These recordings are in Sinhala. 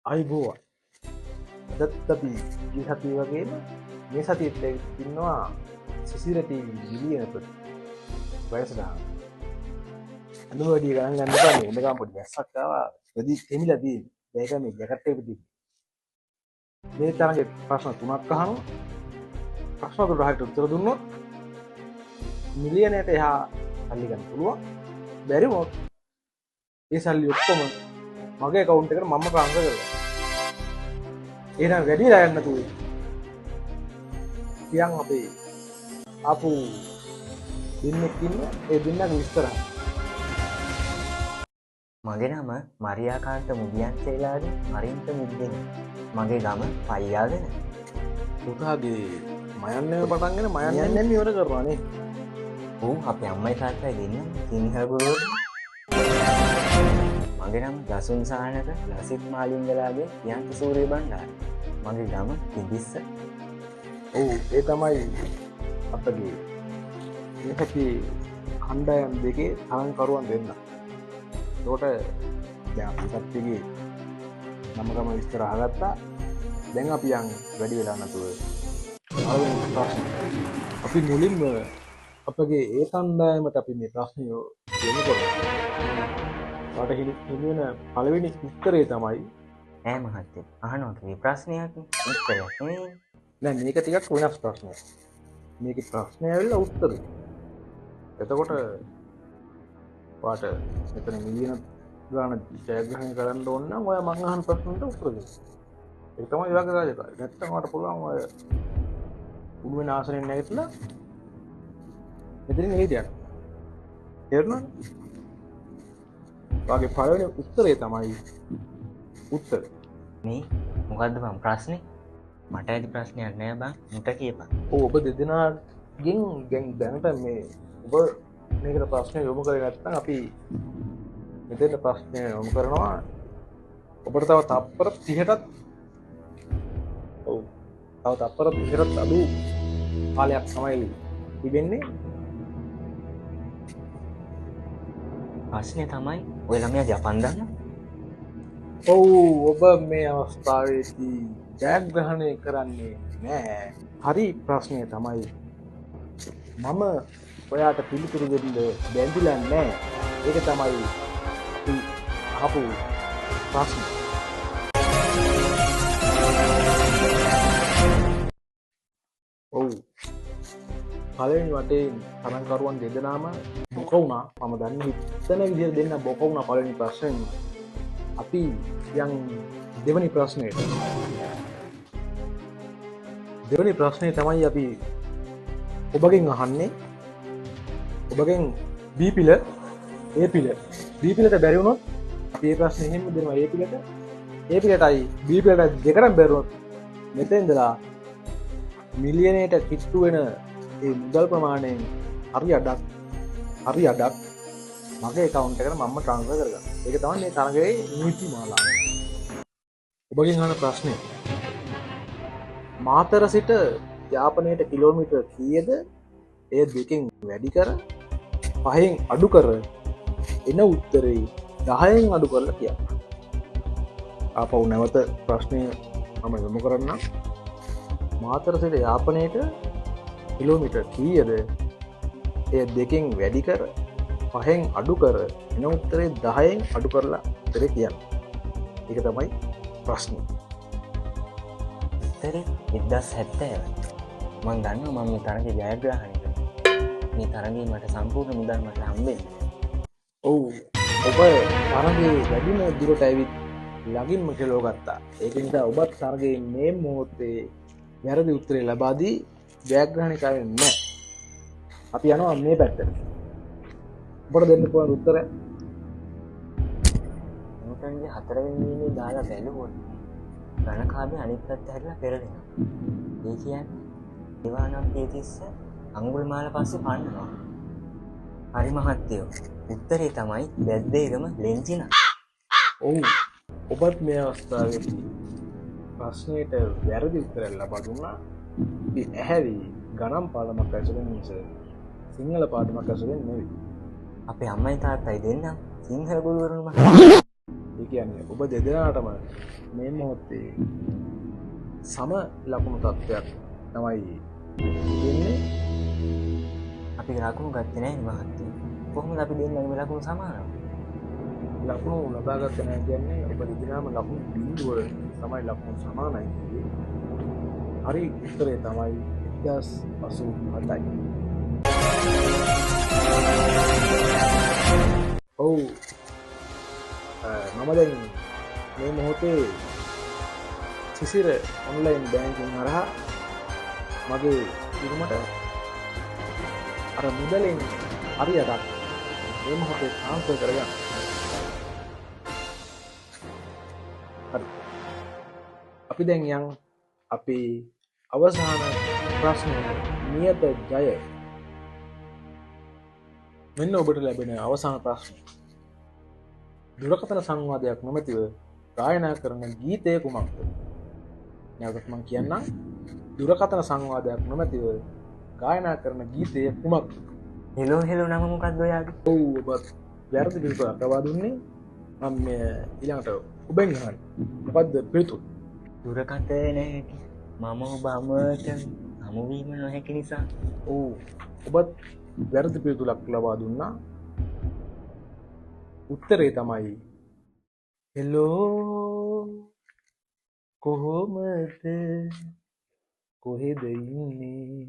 ආයුබෝවන්. අදත් අපි ගිය සතිය වගේම මේ සතියෙත් ඇවිත් ඉන්නවා සිසිර ටීවී මිලියනපති වැඩසටහන. ඇඳුම වැඩි ගණන් ගන්න එපා, මේ එනකම් පොඩි වැස්සක් ආවා. වැඩි තෙමිලා තියෙන්නේ. ඒක මේ ජැකට් එක පිටින්. මේ තරඟේ ප්‍රශ්න තුනක් අහනවා. ප්‍රශ්න තුනට හරියට උත්තර දුන්නොත් මිලියනයට එහා සල්ලි ගන්න පුළුවන්. බැරි වුණොත් ඒ සල්ලි ඔක්කොම මගේ ඇකවුන්ට් එකට මම ට්‍රාන්ස්ෆර් කරගන්නවා. එහෙනම් වැඩි වෙලා යන්න නැතුව කියන් අපේ ආපු දෙන්නෙක් ඉන්න, ඒ දෙන්නගේ විස්තර අහන්න. මගේ නම මරියාකාන්ත මුදියන්සේලාගේ මරින්ත මුද්දෙන. මගේ ගම පයියාගෙන. පුතාගේ මයන්නේම පටන්ගෙන මයන්නෙන් ඉවර කරනවා නේ. ඔව්, අපේ අම්මයි තාත්තයි දෙන්නම සිංහල ගුරුවරු. මගේ නම දසුන් සානක ලසිත් මාලිංගලාගේ පියන්ත සූරිය බණ්ඩාර. මගේ ගම කිඹිස්ස. ඔව්, ඒ තමයි අපගේ මේ සතියේ කණ්ඩායම් දෙකේ තරඟකරුවන් දෙන්න. එතකොට දැන් අපි කට්ටියගේ නම ගම විස්තර අහගත්තා. දැන් අපි යන් වැඩි වෙලා නැතුව පළවෙනි ප්‍රශ්න. අපි මුලින්ම අපගේ ඒ කණ්ඩායමට අපි මේ ප්‍රශ්නය යොමු කරමු. ඔයාට හිමි වෙන පළවෙනි උත්තරේ තමයි නෑ මහත්තයෝ, අහනවා කිව්වේ ප්‍රශ්නයක් නේ, උත්තරයක් නෙවෙයි. නෑ, මේක ටිකක් වෙනස් ප්‍රශ්නයක්. මේකේ ප්‍රශ්නය ඇවිල්ලා උත්තරේ. එතකොට ඔයාට මෙතන මිලියන ගාන ජයග්‍රහණය කරන්න ඕන නම් ඔයා මං අහන ප්‍රශ්න වලට උත්තර දෙන්න. ඒක තමයි ඔයාගේ රාජකාරිය. නැත්තම් ඔයාට පුළුවන් ඔය උඩු වෙන ආසනෙන් නැගිටලා මෙතනින් එළියට යන්න. තේරුණාද? ඔයාගේ පළවෙනි උත්තරේ තමයි උත්තර. මේ මොකද්ද බං ප්‍රශ්නේ? මට ඇති ප්‍රශ්නයක් නෑ බං, මුට කියපන්. ඔව්, ඔබ දෙදෙනාගෙන් දැන් දැනට මේ ඔබ මේකට ප්‍රශ්නය යොමු කරේ නැත්නම් අපි මෙතෙන්ට ප්‍රශ්නය යොමු කරනවා. ඔබට තව තප්පර 30ටත්, ඔව්, තව තප්පර 30ටත් අඩු කාලයක් තමයි තිබෙන්නේ. ප්‍රශ්නේ තමයි ඔය ළමයා ජපන් දන්නවද? ඔව්, ඔබ මේ අවස්ථාවේදී ජයග්‍රහණය කරන්නේ නෑ. හරි ප්‍රශ්නය තමයි මම ඔයාට පිළිතුරු දෙන්න බැඳිලා නෑ. ඒක තමයි අපි අහපු ප්‍රශ්න. ඔව්, පළවෙනි වටේ තරඟකරුවන් දෙදෙනාම බොක වුණා. මම දන්නේ හිතන විදිහට දෙන්න බොක වුණා පළවෙනි ප්‍රශ්නෙන්ම. අපි යන් දෙවෙනි ප්‍රශ්නයට. දෙවෙනි ප්‍රශ්නේ තමයි අපි ඔබගෙන් අහන්නේ. ඔබගෙන් B පිළ, A පිළ. B පිළට බැරි වුණොත් අපි මේ ප්‍රශ්නේ එහෙම දෙනවා A පිළට. A පිළටයි B පිළටයි දෙකටම බැරි වුණොත් මෙතන ඉඳලා මිලියනයට කිට්ටු වෙන ඒ මුදල් ප්‍රමාණයෙන් හරි අඩක් මගේ ඇකවුන්ට් එකට මම ට්‍රාන්ස්ෆර් කරගන්නවා. ඒක තමයි මේ තරගයේ නීති මාලාව. ඔබගෙන් අහන ප්‍රශ්නය, මාතර සිට යාපනයට කිලෝමීටර් කීයද? එය දෙකෙන් වැඩි කර පහෙන් අඩු කර එන උත්තරේ 10න් අඩු කරලා කියන්න. ආපහු නැවත ප්‍රශ්නය මම යොමු කරන්නම්. මාතර සිට යාපනයට කිලෝමීටර් කීයද? එය දෙකෙන් වැඩි කර පහෙන් අඩු කර එන උත්තරේ 10න් අඩු කරලා උත්තරේ කියන්න. ඒක තමයි ප්‍රශ්නේ. උත්තරේ 1070යි. මං දන්නවා මම මේ තරඟේ ජයග්‍රහණය කරනවා. මේ තරඟේ මට සම්පූර්ණ මුදල් මට හම්බෙන්නේ. ඔව්, ඔබ තරඟේ වැඩිම දුරට ඇවිත් ළඟින්ම කෙලව ගත්තා. ඒක නිසා ඔබත් තරඟේ මේ මොහොතේ වැරදි උත්තරේ ලබා දී ජයග්‍රහණය කරන්නේ නැහැ. අපි යනවා මේ පැත්තට. ඔබට දෙන්න පුළුවන් උත්තරය. නිව්ටන්ගේ හතරවෙනි නියමයේ දාලා බැලුවොත් ඝනකාභය අනිත් පැත්ත හැරිලා පෙරලෙනවා. ඒ කියන්නේ දේවානම්පියතිස්ස අඟුලිමාල පස්සේ පන්නනවා. හරි මහත්තයෝ, උත්තරේ තමයි බැද්දේගම ලෙන්චිනා. ඔව්, ඔබත් මේ අවස්ථාවේදී ප්‍රශ්නයට වැරදි උත්තරයක් ලබා දුන්නා. අපි ඇහැවි ගණන් පාඩමක් ඇසුරෙන් මිස සිංහල පාඩමක් ඇසුරෙන් නෙවෙයි. අපේ අම්මයි තාත්තයි දෙන්නා සිංහල ගුරුවරුන් මහත්තයෝ. ඒ කියන්නේ ඔබ දෙදෙනාටම මේ මොහොතේ සම ලකුණු තත්ත්වයක් තමයි දෙන්නේ. අපි ලකුණු ගත්තේ නෑ මහත්තයෝ. කොහොමද අපි දෙන්නගේ ලකුණු සමානව? ලකුණු ලබා ගත්තේ නෑ කියන්නේ ඔබ දෙදෙනාම ලකුණු බිඳුව තමයි ලකුණු සමානයි කිව්වේ. හරි උත්තරේ තමයි 1087යි. ඔව්, මම දැන් මේ මොහොතේ සිසිර ඔන්ලයින් බැංකින් හරහා මගේ ගිණුමට අර මුදලෙන් හරියටක් මේ මොහොතේ ට්‍රාන්ස්ෆර් කරගන්න. හරි. අපි දැන් යන් අපේ අවසාන ප්‍රශ්නය, නියත ජය. මෙන්න ඔබට ලැබෙන අවසාන ප්‍රශ්නය. දුරකථන සංවාදයක් නොමැතිව ගායනා කරන ගීතය කුමක්ද? නැවතත් මං කියන්නම්, දුරකථන සංවාදයක් නොමැතිව ගායනා කරන ගීතය කුමක්ද? හෙලෝ හෙලෝ නම මොකක්ද ඔයාගේ? ඔව්, ඔබ වැරදි පිළිතුරක් ලබා දුන්නේ. මම මේ ඊළඟට ඔබෙන් අහන්නේ මොකද්ද පිළිතුර? දුරකථනය නැහැ. මම ඔබ අමත හමුවීම නොහැකි නිසා. ඔව්, ඔබත් වැරදි පිළිතුරක් ලබා දුන්නා. උත්තරේ තමයි හෙලෝ කොහොමද කොහෙද ඉන්නේ?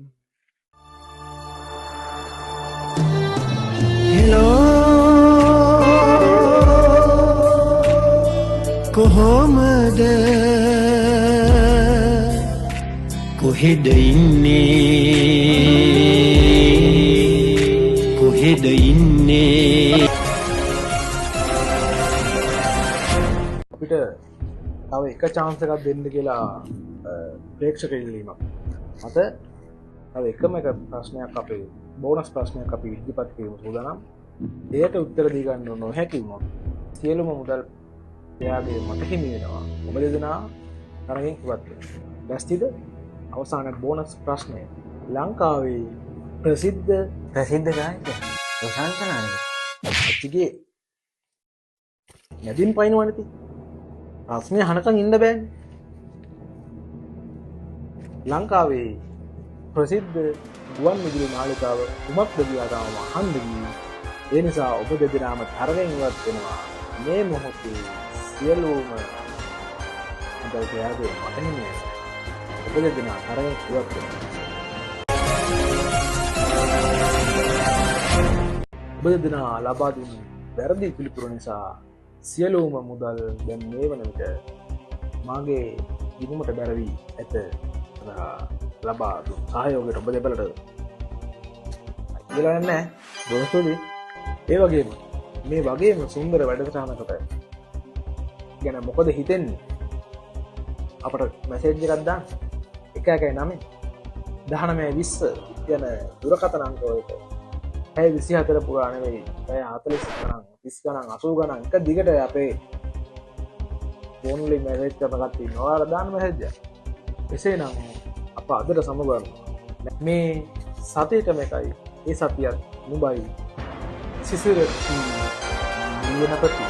හෙලෝ කොහොමද කොහෙද ඉන්නේ කොහෙද ඉන්නේ? අපිට තව එක චාන්ස් එකක් දෙන්න කියලා ප්‍රේක්ෂක ඉල්ලීමක් මත තව එකම එක ප්‍රශ්නයක්, අපේ බෝනස් ප්‍රශ්නයක් අපි ඉදිරිපත් කිරීම සූදානම්. එයට උත්තර දී ගන්න නොහැකි වුණොත් සියලුම මුදල් එයාගේ මත හිමි වෙනවා. ඔබ දෙදෙනා තරගෙන් ඉවත් වෙනවා. ලැස්තිද? අවසාන බෝනස් ප්‍රශ්නය. ලංකාවේ ප්‍රසිද්ධ ප්‍රසිද්ධ ගායකයා රොෂාන් නායක. අච්චිගේ මැදින් පයින්නවනේ ඉතින්. ප්‍රශ්නය අහනකන් ඉන්න බෑනේ. ලංකාවේ ප්‍රසිද්ධ ගුවන් විදුලි නාලිකාව කුමක්ද කියලා තාම අහන්න ගියේ. ඒ නිසා ඔබ දෙදෙනාම තරගෙන් ඉවත් වෙනවා. මේ මොහොතේ සියලුම මුදල් එයාගේ මත හිමි වෙනවා. ඔබ දෙදෙනා තරගෙන් ඉවත් වෙනවා. ඔබ දෙදෙනා ලබා දුන් වැරදි පිළිතුරු නිසා සියලුම මුදල් දැන් මේ වන විට මාගේ ගිණුමට බැර වී ඇත. ලබා දුන් සහයෝගයට ඔබ දෙපළට කියලා නැහැ. බොහොම ස්තුතියි. ඒ වගේම මේ වගේම සුන්දර වැඩසටහනකට ගැන මොකද හිතෙන්නේ? අපට මැසේජ් එකක් දාන්න. 119 19 20 යන දුරකථන අංක වලට පැය 24 පුරා නෙවෙයි, පැය 40 ගණන්, 30 ගණන්, 80 ගණන් එක දිගට අපේ ෆෝන් වලින් මැසේජ් කරන කට්ටිය ඉන්නවා. ඔයාලා දාන්න මැසේජ් එක. එසේනම් අප අදට සමග මේ සතියටම එකයි. ඒ සතියත් නුඹයි සිසිර ලියනපති.